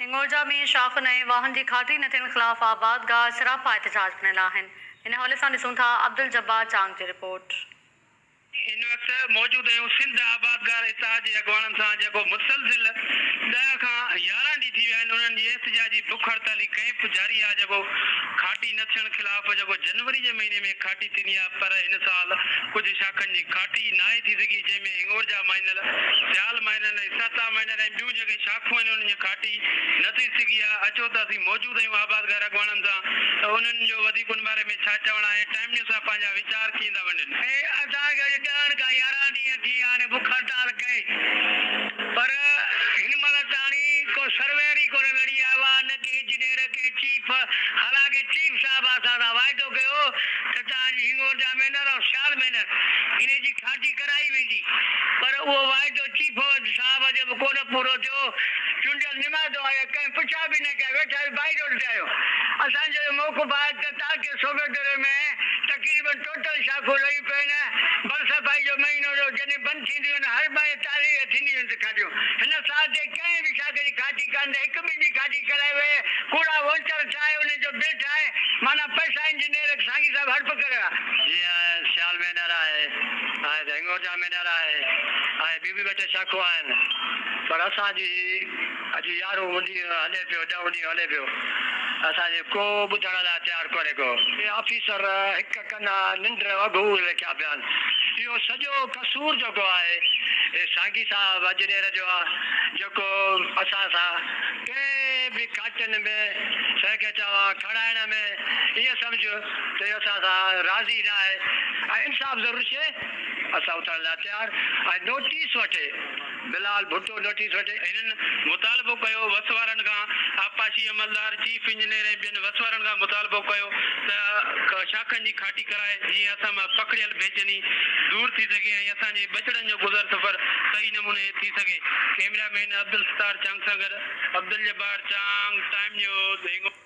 هڱورجا ۾ شاخن ۽ واهن جي کاٽي نه ٿيڻ خلاف آبادگار سراپا احتجاج بڻيل آهن. ان حوالي سان ڏسون ٿا عبدالجبار چانگ جي رپورٽ. هن وقت موجود آهيون سنڌ آبادگار اتحاد جي اڳواڻن سان جيڪو مسلسل ڏهه کان 11 ڏينهن ٿي ويا آهن انهن جي احتجاجي بک هڙتالي ڪئمپ جاري آهي جيڪو کاٽي نه ٿيڻ خلاف جيڪو جنوري جي مهيني ۾ کاٽي ٿيندي آهي پر هن سال ڪجهه شاخن جي کاٽي ناهي ٿي سگهي جنهن ۾ Hingorja minor, Sial minor ۽ Sahta minor ۽ ٻيون جيڪي شاخون آهن انهن جي کاٽي نه ٿي سگهي آهي اچو ته اسين موجود آهيون آبادگار اڳواڻن سان ته انهن جو وڌيڪ ان باري ۾ ڇا چوڻ آهي ۽ ٽائيم نيوز سان پنهنجا ويچار ڪيئن ٿا ونڊين. ۽ اسان کي اڄ ڏهن کان 11 ڏينهن ٿي ويا آهن بک هڙتال ڪئي پر هن مهل تاڻي ڪو سرويئر ئي ڪونه لڙي آيو آهي نه ڪي انجنيئر ڪي چيف حالانڪه چيف صاحب اسان سان واعدو ڪيو ته توهان جي هنڱورجا مينر ۽ سيال مينر انهي جي کاٽي ڪرائي ويندي پر اهو واعدو چيف صاحب جو به ڪونه پورو ٿيو چونڊيل نمائندو آيو ڪنهن پڇا به نه ڪئي ويٺا به بائي روڊ تي آهيو اسان جو اهو موقف آهي ته تعلقي صوبيدري ۾ تقريبن ٽوٽل شاخون لهي پيون آهن برسفائي جو مهينو جو جڏهن بند ٿينديون آهن هر مهيني تاريخ ٿينديون آهن ته کاٽيون هن سال تي ڪنهن به شاخ جي کاٽي ڪانه ته هڪ ٻن جي کاٽي ڪرائي وئي ڪوڙا ووچر ٺاهي انهن جو بل ٺاهي معنيٰ پئسا انجنيئر سانگي صاحب هڙپ ڪري ويا. جيئن سيال مينر آهي ۽ هڱورجا مينر آهي ۽ ٻيون به ٻه ٽي شاخون آهن پر اسان جي هي اڄ يارهون ڏينهن هلي پيو ڏهون ڏينهن هلي پيو اسان جي ڪو ٻڌڻ لاء تيار ڪونهي ڪو. اهي آفيسر هڪ ڪن ننڊ اگهور لکيا پيا آهن. اهو سڄو قصور جيڪو آهي اهي سانگي صاحب اجنير جو آهي جيڪو اسان سان ڪنهن به ڪاٽن ۾ سهي کي چوان کڻائڻ ۾ ائين سمجهه ته اهو اسان سان راضي نه آهي ۽ انصاف ضرور شي اسان اٿڻ لاء تيار ۽ نوٽيس وٺي بلال ڀٽو نوٽيس وٺي. هنن مطالبو ڪيو وس وارن کان آبپاشي عملدار، چيف انجنيئر ۽ ٻين وس وارن کان مطالبو ڪيو ته شاخن جي کاٽي ڪرائي جيئن اسان مان پکڙيل بيچيني دور ٿي سگهي ۽ اسان جي ٻچڙن جو گذر سفر صحيح نموني ٿي سگهي. ڪئميرا مين عبدالستار چانگ سان گڏ عبدالجبار چانگ، ٽائيم نيوز، هنگو.